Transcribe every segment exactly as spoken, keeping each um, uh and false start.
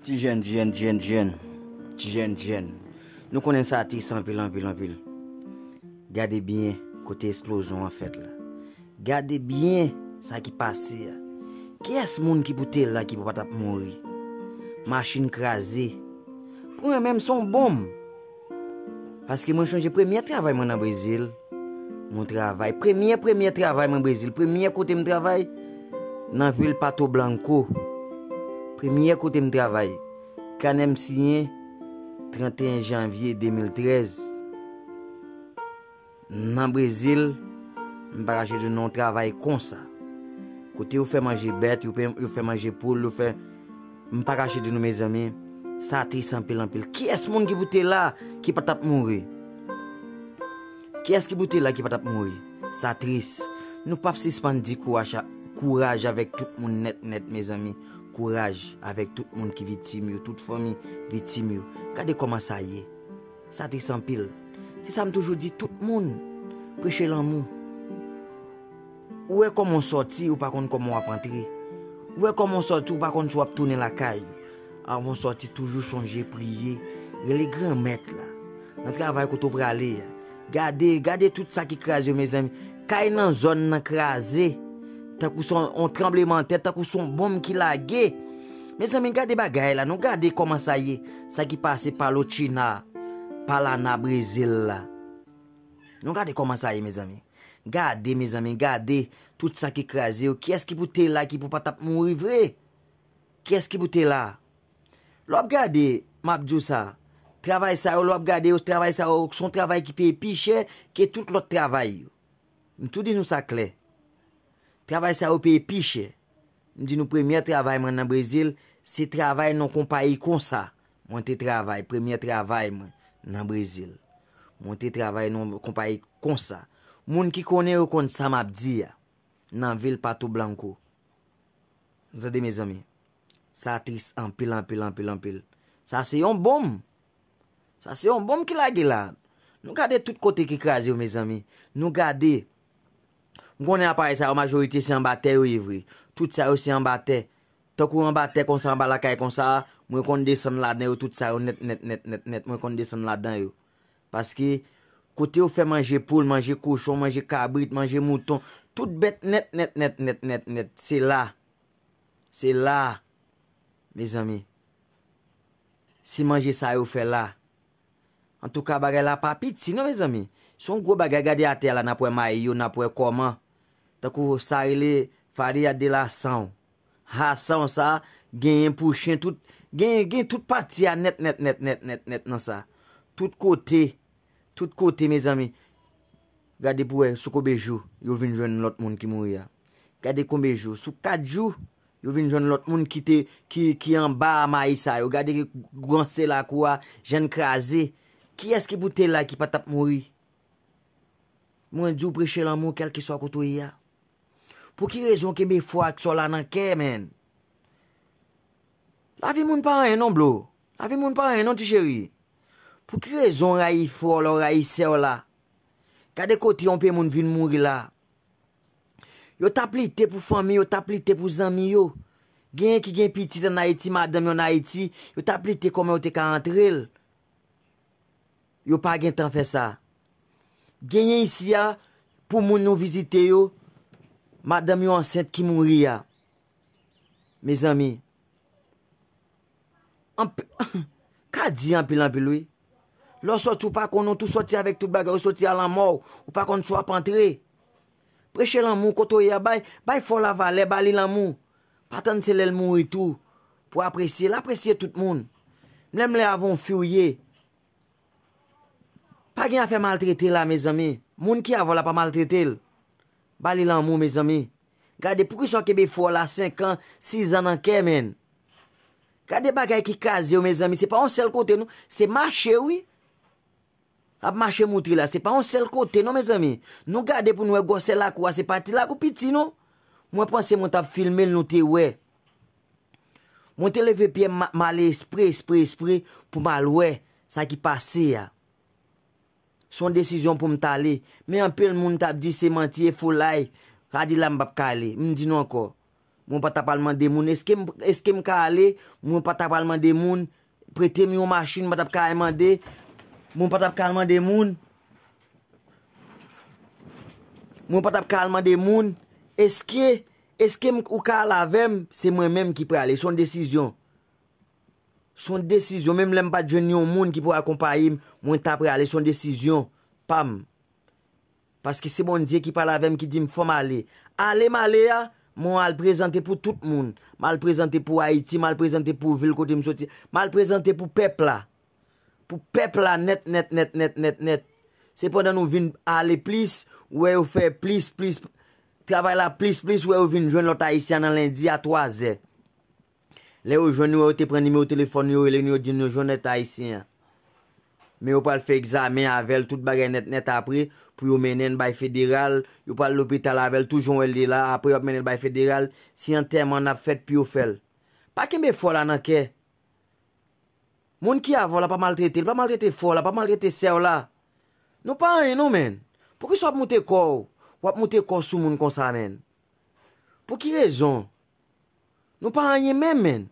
Ti jèn, ti jèn, ti jèn, ti jèn. Ti jèn, ti jèn. Nou konnen sa tris anpil, anpil, anpil. Gade byen kote eksplozyon an fèt la. Gade byen sa ki pase a. Kiyès moun ki pou te la ki pou pa t ap mouri? Machin kraze. Pou mwen menm, se yon bonm. Paske mwen chonje premyè travay mwen nan Brezil. Mwen travay, premyè, premyè travay mwen Brezil, premyè kote m travay, nan vil Pato Blanco. Premyè kote m travay, kanè m siyen tranteyen janvye de mil trèz. Nan Brezil, m pa kache di w nan yon travay konsa. Kote yo fè manje bèt, yo fè, yo fè manje poul, yo fè, m pa kache di nou, mezanmi, sa tris anpil, anpil. Kiyès moun ki pou te la, ki pa t ap mouri? Kiyès ki pou te la, ki pa t ap mouri? Sa tris. Nou p ap sispann di kouraj a, kouraj avèk tout moun nèt, nèt, mezanmi. Kouraj avèk tout moun ki viktim yo, tout fanmi viktim yo. Gade kòman sa ye. Sa tris anpil. Se sa m toujou di tout moun. Preche lanmou. Ou wè kòman w sòti, ou pa konn kòman w ap antre. Ou wè kòman w sòti, ou pa konn si w ap tounen lakay. Avan w sòti, toujou chonje priye, rele Granmèt la. Nan travay kote w prale a. Gade, gade tout sa ki kraze yo, mezanmi. Kay nan zòn nan kraze. Tankou se yon, yon tranblemanntè, tankou se yon bonm ki lage. Mezanmi, gade bagay la, nou gade kòman sa ye. Sa ki pase Palotina, Palana, Brezil la. Nou gade kòman sa ye, mezanmi. Gade, mezanmi, gade tout sa ki kraze yo. Kiyès ki pou te la, ki pou pa t ap mouri vre? Kiyès ki pou te la? Lè w ap gade, m ap di w sa, travay sa yo, lè w ap gade yo, travay sa yo, se yon travay ki peye pi chè ke tout lòt travay yo. M tou di nou sa klè. Travay sa yo peye pi chè. M di nou, premyè travay mwen nan Brezil, se travay nan konpayi konsa. Mwen te travay, premyè travay mwen nan Brezil. Mwen te travay nan konpayi konsa. Moun ki konnen yo konn sa m ap di a. Nan vil Pato Blanco. Nou tande, mezanmi? Sa tris anpil, anpil, anpil, anpil. Sa se yon bonm. Sa se yon bonm ki lage la. Nou gade tout kote ki kraze yo, mezanmi. Nou gade. M konnen aparèy sa yo, majorite se anba tè yo ye vre. Tout sa yo se anba tè. Tankou anba tè konsa, anba lakay konsa, mwen konn desann ladan yo, tout sa yo nèt, nèt, nèt, nèt, nèt, mwen konn desann ladan yo. Paske kote yo fè manje poul, manje kochon, manje kabrit, manje mouton, tout bèt nèt, nèt, nèt, nèt, nèt, nèt, se la. Se la, mezanmi. Se manje sa yo fè la. Antouka, bagay la pa piti non, mezanmi. Se yon gwo bagay, gade atè a la, n ap wè mayi yo, n ap wè kòman. Tankou sa rele Faria de la San. Ha, san sa, genyen pou chen, tout, genyen, gen tout pati a nèt, nèt, nèt, nèt, nèt, nèt nan sa. Tout kote, tout kote, mezanmi. Gade pou wè, sou konbyen jou, yo vin jwenn lòt moun ki mouri a. Gade konbyen jou, sou kat jou, yo vin jwenn lòt moun ki te, ki, ki anba mayi sa yo. Gade gran se lakou a, jan l kraze. Kiyès ki pou te la ki pa t ap mouri? Mwen di w preche lanmou kèlkeswa kote w ye a. Pou ki rezon w kenbe fwa ak sa w la nan kè, menn? Lavi moun pa anyen non, blo. Lavi moun pa anyen non, ti cheri. Pou ki rezon w rayi frè w la, w rayi sè w la? Gade kote yon pe moun vin mouri la. Yo t ap lite pou fanmi, yo t ap lite pou zanmi yo. Genyen ki gen pitit ann Ayiti, madanm yo ann Ayiti, yo t ap lite kòman yo te ka antre l. Yo pa gen tan fè sa. Genyen isi a, pou moun nou vizite yo, madanm yo ansent ki mouri a. Mezanmi, anp-, ka di anpil, anpil, wi. Lè w sòti, ou pa konn, ou tou sòti avèk tout bagay, ou sòti a lanmò w, ou pa konn si w ap antre. Preche lanmou, kote w ye a, bay, bay frè w la valè, ba li lanmou. Pa tann se lè l mouri tou, pou w apresye l, apresye tout moun. Menm lè avè yon fi w ye, pa gen afè maltrete la, mezanmi. Moun ki avè w la pa maltrete l. Ba li lanmou, mezanmi. Gade, poukisa w kenbe frè w la senk an, sis an nan kè, menn? Gade bagay ki kraze yo, mezanmi. Se pa yon sèl kote, non. Se mache, wi. Ap mache moutre la. Se pa yon sèl kote, non, mezanmi. Nou gade pou nou wè gwosè lakou a. Se pa ti lakou piti, non. Mwen panse mwen t ap filme l, nou te wè. Mwen te leve pye m, m ale espre, espre, espre pou m al wè sa ki pase a. Se yon desizyon pou m t ale. Men anpil moun t ap di se manti e foulay. Sa di la m p ap ka ale. M di nou ankò. Mwen pa ta pral mande moun, èske m, èske m ka ale? Mwen pa ta pral mande moun, prete m yon machin, mwen pa t ap ka al mande, mwen pa t ap ka al mande moun, mwen pa t ap ka al mande moun, èske, èske m, ou ka al avè m? Se mwen menm ki prale, se yon desizyon. Se yon desizyon, menm lè m pa t jwenn yon moun ki pou akonpaye m, mwen ta prale, se yon desizyon pa m. Paske se Bondye ki pale avè m, ki di m fò m ale. Ale m ale a, mwen al prezante pou tout moun. M al prezante pou Ayiti, m al prezante pou vil kote m soti. M al prezante pou pèp la. Pou pèp la nèt, nèt, nèt, nèt, nèt, nèt. Se pandan nou vin ale plis, ou wè yo fè plis, plis, travay la plis, plis, ou wè yo vin jwenn lòt Ayisyen an nan lendi a twazè. Lè yo jwenn nou, yo te pran nimewo telefòn yo, rele nou, yo di nou yo jwenn nèt Ayisyen an. Men yo pral fè egzamen avè l, tout bagay nèt nèt apre, pou yo mennen l bay federal, yo pral lopital avè l, toujou wè l de la, apre yo ap mennen l bay federal, si antèman n ap fèt pou yo fè l. Pa kenbe fò la nan kè. Moun ki avè w la pa maltrete l, pa maltrete fò w la, pa maltrete sè w la. Nou pa anyen non, menn. Poukisa w ap moute kò w? W ap moute kò w sou moun konsa, menn. Pou ki rezon? Nou pa anyen menm, menn.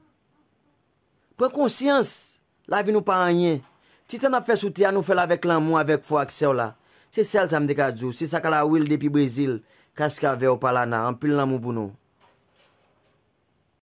Pran konsyans, lavi nou pa anyen. Ti tan n ap fè sou tè a, nou fè l avèk lanmou, avèk fò ak sè w la. Se sèl sa m te ka di w. Se Sakala Will depi Brezil, Cascavel, Paraná. Anpil lanmou pou nou.